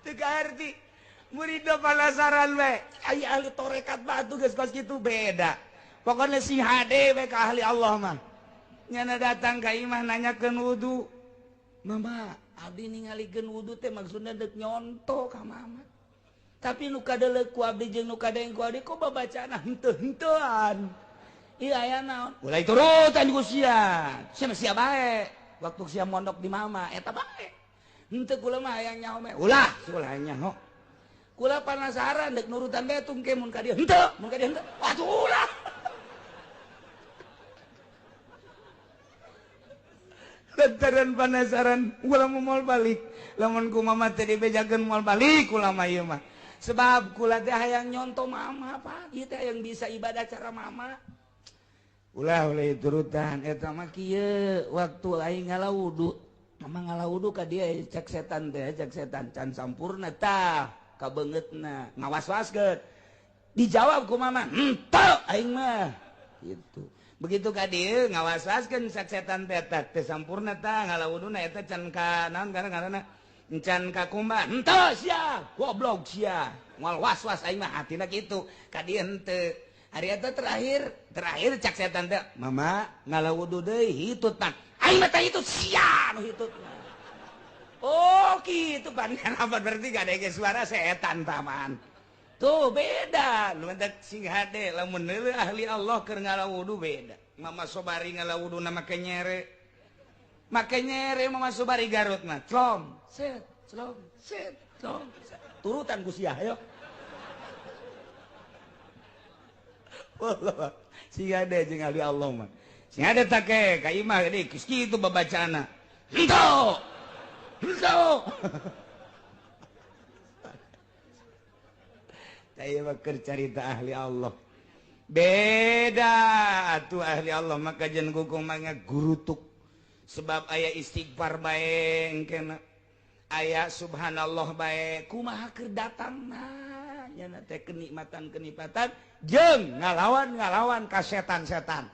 Teu kaarti murid penasaran we. Ai ahli tarekat batu geus kos kitu beda. Pokona sing hade we ka ahli Allah mah. Nyana datang ka imah nanyakeun wudu. Mama, abdi ningalikeun wudu teh maksudna deuk nyonto ka mama. Tapi nu kadeleuk ku abdi jeung nu kadeng ku abdi kok babacana henteu-henteuan. Ieu aya naon? Mulai turutan ku sia. Sia mah sia bae. Waktu sia mondok di mama eta bae. Henteu kula mah hayang nyaho meh. Ulah, ulah nyaho. Kula panasaran deuk nurutan bae tungke mun ka dieu henteu, mun ka dieu henteu. Atuh ulah. Lantaran panasaran kula moal balik. Lamun ku mama teh dibejakeun moal balik kula mah ieu mah. Sebab kula teh hayang nyonto mama apa? Ieu teh hayang bisa ibadah cara mama. Ulah ulah turutan eta mah kieu waktu aing ngalawudu. Mama ngalawudu ka dia cek setan teh, cek setan can sampurna tah kabeungeutna ngawas-waskeun. Dijawab ku mama, "Henteu aing mah." Gitu. Begitu ka dieu ngawas-waskeun cek setan teh teh sampurna tah ngalawuduna eta can ka naon karena can ka kumba. Henteu sia, goblok sia. Moal was-was aing mah hatina kitu. Ka dieu henteu. Hari eta terakhir cek setan teh, "Mama ngalawudu deui hitut pan." Aing mah teh hitut sia nu hitut. Oh kitu pan apa berarti gak ada suara setan taman. Tuh beda, nu mentak sing hade lamun neuleun ahli Allah keur ngalawudu beda. Mama Sobari ngalawuduna make nyere. Make nyere Mama Sobari Garut mah. Clom, set, clom, set, clom. Turutan ku sia ayo. Wallah, sing hade jeung ahli Allah mah. Sing hade take ka imah gede geus kitu babacaana. Henteu. Henteu. Tah mah keur carita ahli Allah. Beda atuh ahli Allah maka jeung kukumah gurutuk. Sebab aya istighfar bae engkena. Aya subhanallah bae kumaha keur datangna. Nyana teh kenikmatan-kenikmatan jeung ngalawan-ngalawan ka setan-setan.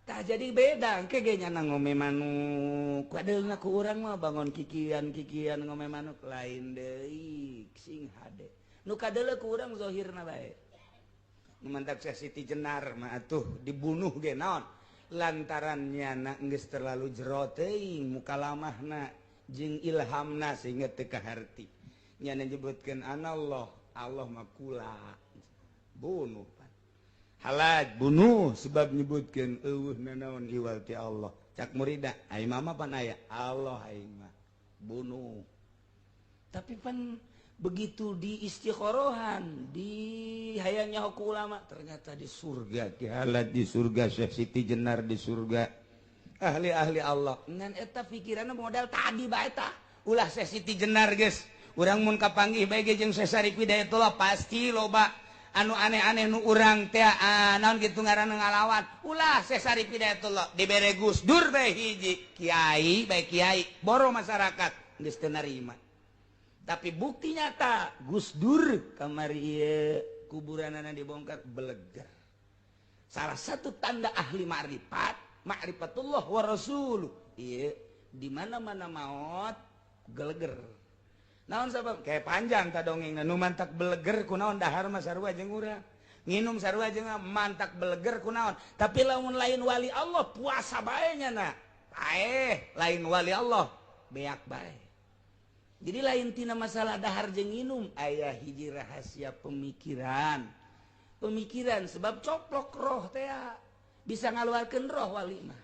Tah jadi beda engke ge nyana ngome manuk. Kadeulna ku urang mah bangon kikian-kikian ngome manuk lain deui sing hade. Nu kadeuleu ku urang zahirna bae. Nu mantak Siti Jenar mah atuh dibunuh ge naon? Lantaran nyana geus terlalu jero teuing mukalamahna jeung ilhamna sehingga teu kaharti. Nyana nyebutkeun anallah, Allah mah kula. Bunuh pan. Halaj bunuh sebab nyebutkeun eueuh nanaon iwal ti Allah. Cak murida, ai mama pan aya Allah aing mah. Bunuh. Tapi pan begitu di istikhorohan, di hayangnya ku ulama, ternyata di surga, Ki Halaj di surga, Syekh Siti Jenar di surga, ahli-ahli Allah. Ngan eta pikiranna modal tadi bae tah. Ulah Syekh Siti Jenar geus. Urang mun kapanggih bae ge jeung Syekh Syarif Hidayatullah pasti loba anu aneh-aneh nu urang teh naon kitu ngaranna ngalawan. Ulah Syekh Syarif Hidayatullah dibere Gus Dur bae hiji, kiai bae kiai, boro masyarakat geus teu narima. Tapi bukti nyata Gus Dur kamari ieu kuburanana dibongkar beleger. Salah satu tanda ahli ma'rifat, ma'rifatullah wa rasuluh. Ieu di mana-mana maot geleger. Naon sabab? Kayak panjang ta dongengna nu mantak beleger kunaon dahar mah sarua jeung urang. Nginum sarua jeung mantak beleger kunaon. Tapi lamun lain wali Allah puasa bae nya na. Paeh lain wali Allah beak bae. Jadi lain tina masalah dahar jeung nginum aya hiji rahasia pemikiran. Pemikiran sebab coplok roh teh bisa ngaluarkeun roh wali mah.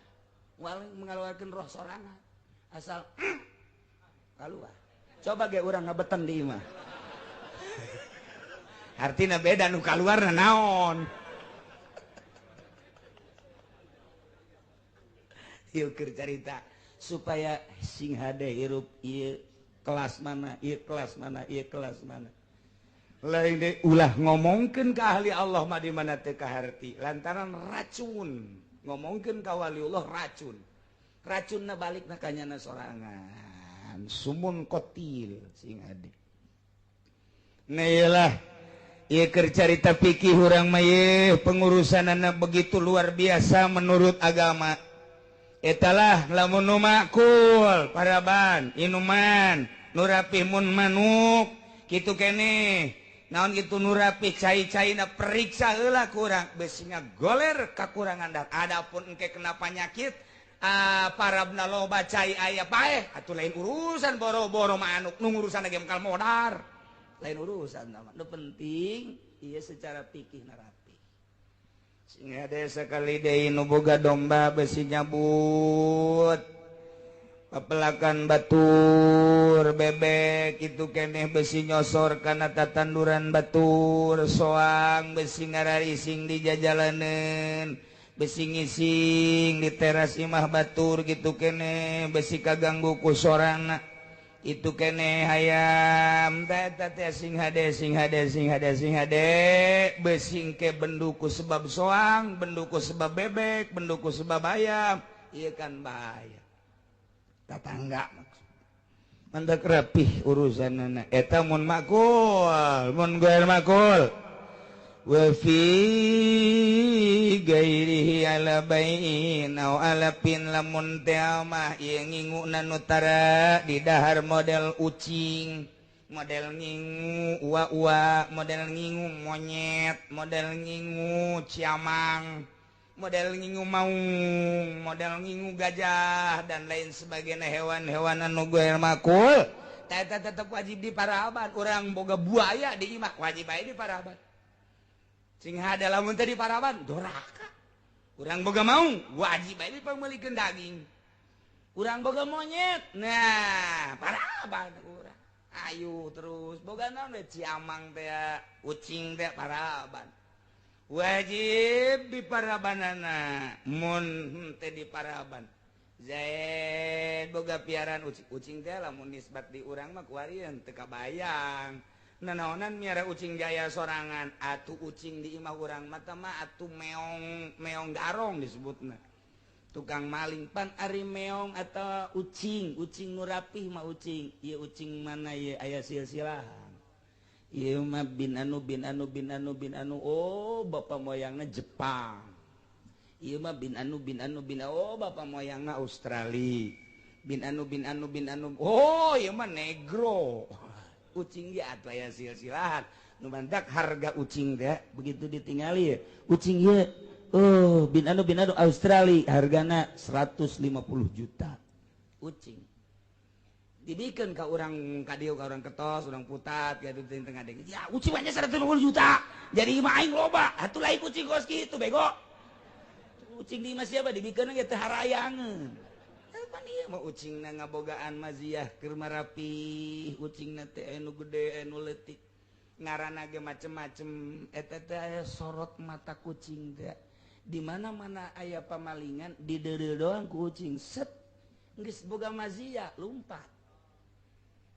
Wali mengaluarkeun roh sorangan. Asal keluar. Coba ge urang ngabeten di imah. Artina beda nu kaluarna naon. Ieu keur carita supaya sing hade hirup ieu kelas mana, ieu kelas mana, ieu kelas mana. Lain deui ulah ngomongkeun ka ahli Allah mah di mana teu kaharti lantaran racun. Ngomongkeun ka waliullah racun. Racunna balikna ka nyana sorangan. Sumun kotil sing hade. Nah iyalah ieu keur carita fikih urang mah ieu pengurusanana begitu luar biasa menurut agama. Etalah lamun nu makul paraban inuman nu rapih mun manuk kitu keneh naon kitu nu rapih cai-caina periksa heula kurang besi ngagoler kakurangan dar. Adapun engke kena panyakit parabna loba cai aya paeh atuh lain urusan boro-boro manuk nu ngurusan ge mangkal modar. Lain urusan mah. Nu penting ieu secara fikih rapi. Sing hade sakali deui nu boga domba besi nyabut pepelakan batur bebek kitu keneh besi nyosor kana tatanduran batur soang besi ngararising di jajalaneun besi ngising di teras imah batur kitu keneh besi kaganggu ku sorana itu keneh hayam teh teh sing hade sing hade sing hade sing hade besi ke benduku sebab soang benduku sebab bebek benduku sebab ayam ieu kan bahaya tatangga maksud mandak rapih urusanana eta mun makul mun gair makul wa fi gairihi ala bai'in au alapin lamun teh mah ieu nginguna nu tara di dahar model ucing model ngingu ua-ua model ngingu monyet model ngingu ciamang model ngingu maung model ngingu gajah dan lain sebagainya hewan-hewan anu gair makul eta tetep wajib di paraban. Urang boga buaya di imah wajib bae di paraban. Sing hade lamun teh di paraban doraka. Urang boga maung wajib bae dipameulikeun daging. Urang boga monyet nah paraban urang. Ayo terus boga naon we ciamang teh ucing teh paraban. Wajib di parabanana mun teh di paraban. Zaid boga piaran ucing, ucing teh lamun nisbat di urang mah kuarieun teu kabayang. Nanaonan miara ucing jaya sorangan atuh ucing di imah urang mah teh mah atuh meong meong garong disebutna. Tukang maling pan ari meong atau ucing, ucing nu rapih mah ucing. Ieu ucing mana ieu aya silsilahan. Ieu mah bin anu bin anu bin anu bin anu oh bapak moyangna Jepang. Ieu mah bin anu bin anu bin oh bapak moyangna Australia. Bin anu bin anu bin anu oh ieu mah negro. Ucing ge atuh aya silsilahan. Nu mantak harga ucing teh begitu ditingali ucing ieu oh bin anu Australia hargana 150 juta. Ucing dibikeun ka urang ka dieu ka urang ketos, urang putat ka dieu tengah deui. Ya ucing banyak 150 juta. Jadi imah aing loba. Atuh lain ucing kos kitu bego. Ucing di imah siapa dibikeun ge teu harayangeun. Pan ieu mah ucingna ngabogaan maziah keur marapih, ucingna teh anu gede anu leutik. Ngaranna ge macem-macem eta teh aya sorot mata kucing teh. Di mana-mana aya pamalingan dideureuh doang ku ucing set geus boga maziah lumpat.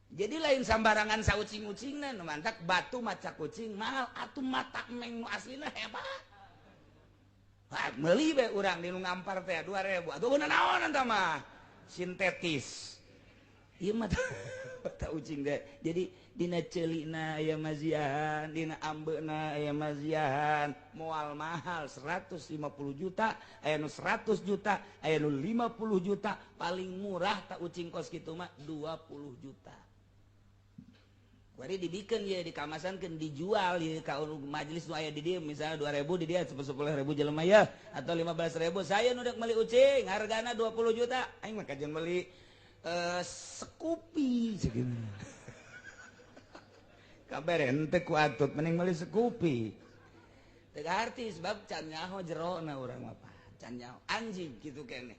Jadi lain sambarangan saucing-ucingna nu mantak batu maca kucing mahal atuh mata meng nu aslina hebat. Wah, meuli bae urang di nu ngampar teh 2000. Atuh naon eta mah sintetis. Ieu mah mata ucing teh. Jadi dina ceulina aya maziahan, dina ambeuna aya maziahan, moal mahal 150 juta, aya nu 100 juta, aya nu 50 juta, paling murah tak ucing kos kitu mah 20 juta. Kuari dibikeun ye dikamasankeun dijual ye ka majelis nu aya di dieu misalnya 2000 di dieu 10.000 jelema ya atau 15.000 saya nu dek meuli ucing hargana 20 juta aing mah kajeun meuli Scoopy segini. Kabar ente ku atut mending meuli Scoopy. Teu arti sebab can nyaho jerona urang mah can nyaho anjing kitu keneh.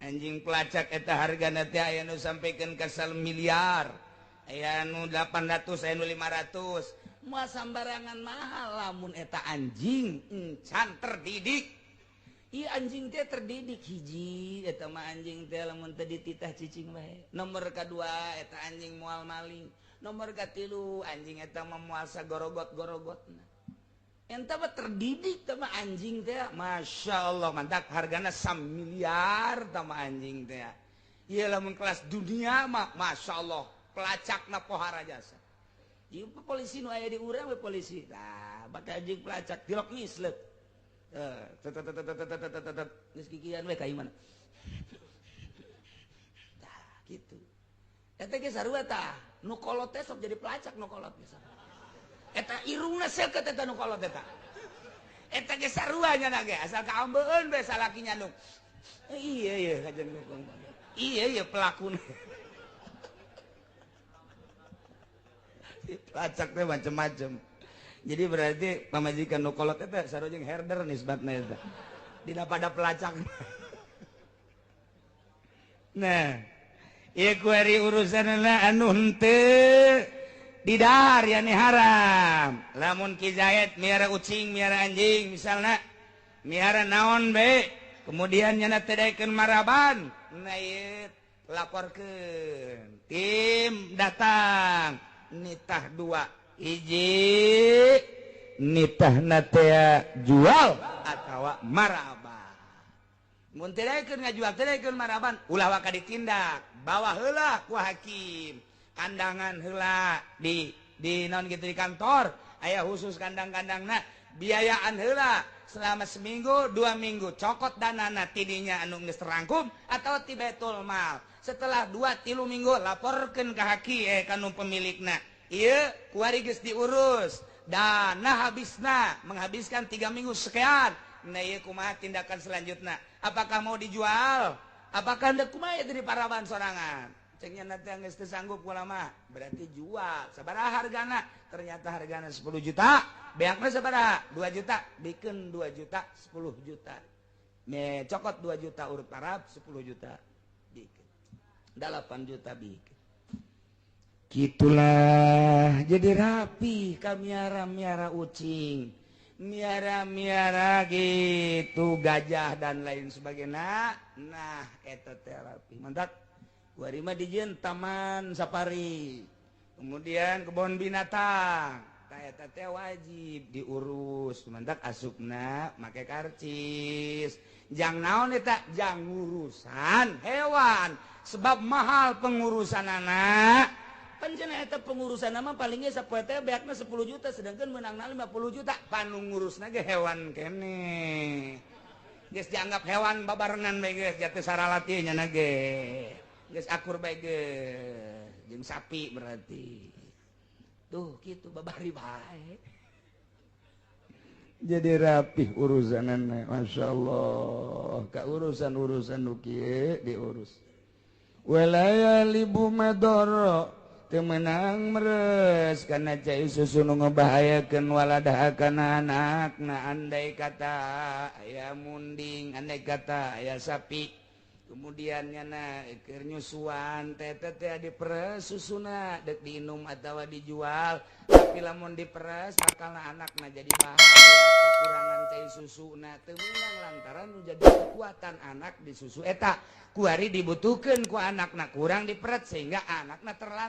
Anjing pelacak eta hargana teh aya nu sampikeun ka miliar. Aya nu 800, aya nu 500. Moal sambarangan mahal lamun eta anjing encan terdidik. Iya, anjing teh terdidik. Hiji, eta mah anjing teh lamun teu dititah cicing bae. Nomor kadua, eta anjing moal maling. Nomor katilu, anjing eta mah moal sagorogot-gorogotna. Eta mah terdidik teh mah anjing teh, Masya Allah. Mantap, hargana 1 miliar tah mah anjing teh. Iya, lamun kelas dunia mah Masya Allah, pelacakna pohara jasa. Ieu polisi nu aya di urang we, polisi tah bakal anjing pelacak tilok mislet. Geus kikian we ka imana. Tah kitu. Eta ge sarua tah, nu kolot teh sok jadi pelacak nu kolot ge. Eta irungna seukeut eta nu kolot eta. Eta ge sarua nya ge, asal kaambeun we salaki nyandung. Iya iya kajen. Iya iya, pelakuna. Pelacak teh macem-macem. Jadi berarti pamajikan nu kolot eta sarua jeung herder nisbatna eta. Dina pada pelacak. Nah, ieu kuari urusanna anu henteu didahar, yani haram. Lamun Ki Zaid miara ucing, miara anjing misalna, miara naon be, kemudian nyana teu daekeun maraban. Nah, ieu laporkeun. Tim datang, nitah dua, hiji nitah tea jual atau maraban. Mun teu daekeun ngajual, teu daekeun maraban, ulah waka ditindak, bawa heula ku hakim kandangan heula di naon gitu, di kantor aya khusus kandang-kandangna. Biayaan heula selama seminggu 2 minggu, cokot danana tidinya anu geus terangkum atau ti baitul mal. Setelah 2-3 minggu laporkeun ke hakim, kanu pemilikna, ieu kuari geus diurus, dana habisna menghabiskan 3 minggu sekian. Nah, ieu kumaha tindakan selanjutnya? Apakah mau dijual, apakah hendak kumaha dari paraban sorangan? Cengnya nanti yang geus sanggup mah berarti jual. Sabaraha hargana? Ternyata hargana 10 juta, beakna sabaraha? 2 juta. Bikin 2 juta, 10 juta me, cokot 2 juta, urut parab 10 juta, bikin 8 juta, bikin gitulah. Jadi rapi kamiara, miara ucing, miara-miara gitu gajah dan lain sebagainya. Nah, eta terapi mantap. Warima dijieun taman safari, kemudian kebun binatang. Eta teh wajib diurus, mantap asupna make karcis. Jang naon eta? Jang urusan hewan, sebab mahal pengurusan anak pancen eta. Pengurusan nama palingnya sapoe teh beakna 10 juta, sedangkan menangna 50 juta. Panu ngurusna ge hewan kene, geus dianggap hewan babarengan bae, geus jatuh saralati nya ge geus akur bae geus jeung sapi berarti. Tuh gitu, babari bae. Jadi rapih urusan, Masya Allah, ka urusan-urusan nu kieu diurus. Wala yahlibu madoro, teu meunang meres kana cai susu nu ngebahayakeun waladaha kana anakna. Andai kata aya munding, andai kata aya sapi, kemudian nyana keur nyusuan teh teh diperes susuna, dek diinum atawa dijual, tapi lamun diperes bakal anakna jadi bahaya kekurangan cai susuna. Teu meunang lantaran jadi kekuatan anak di susu eta kuari dibutuhkeun ku anakna, kurang diperet sehingga anakna terlantar.